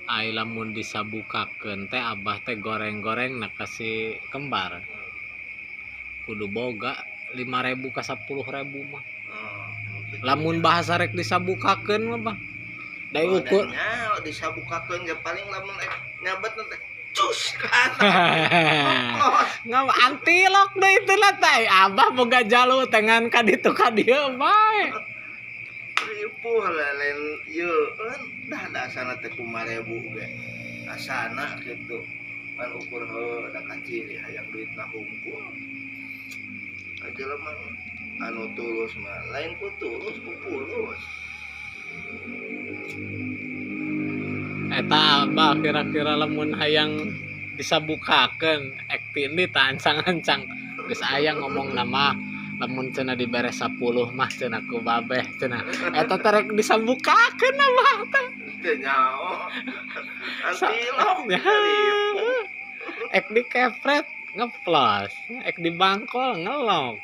Ai lamun disabukakeun teh abah teh goreng-goreng na kasih kembar. Kudu boga 5.000 ka 10.000 mah. Lamun bahasa rek disabukakeun mah bah. Da ukur nya disabukakeun ge paling lamun nyabet teh cus kan. Ngam antilok deui teh lah teh abah boga jalu tengan ka ditu ka dieu bae. Ripuh lain ieu dah dasarna teh kumarebu ge. Asana kitu. Kan ukur heuh da kaciri hayang duitna hungkul. Aja mah anu tulus mah lain ku tulus ku pulus. Eta abah kira-kira lamun hayang disabukakeun ek tindi tah ancang-ancang geus aya ngomong nama lamun cenah dibere 10 mah cenah ku babeh cenah eta teh rek disabukakeun abah teh teu nyaho antilok ek dikepret ngeplos ek dibangkol ngelok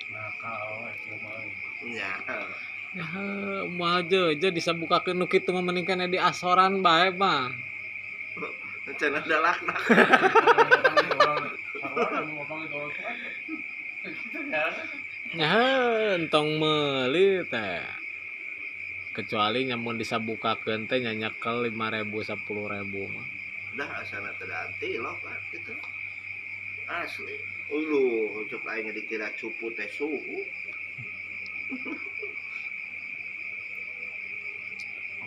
nakal kumaha nya moal je disabukakeun nu kitu mah mending di asoran bae mah cenah dalakna. Nya entong meuli teh. Kecuali nyamun disabukakeun teh nya nyekel 5.000 10.000 mah. Dah asana teh antilok kan kitu. Asli. Uluh cek aing dikira cupu teh suhu.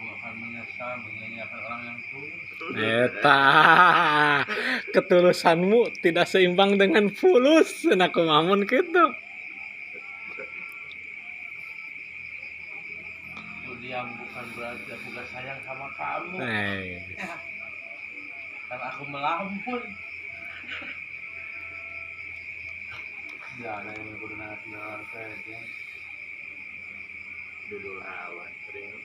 Allah akan menyesal menyanyiakan orang yang tulus. Eta ketulusanmu tidak seimbang dengan fulus, nah kumamun kitu. Aku diam bukan berarti aku gak sayang sama kamu. Hey. Kan aku melamun. Ya, ada yang berguna saja. Dulu lawan sering.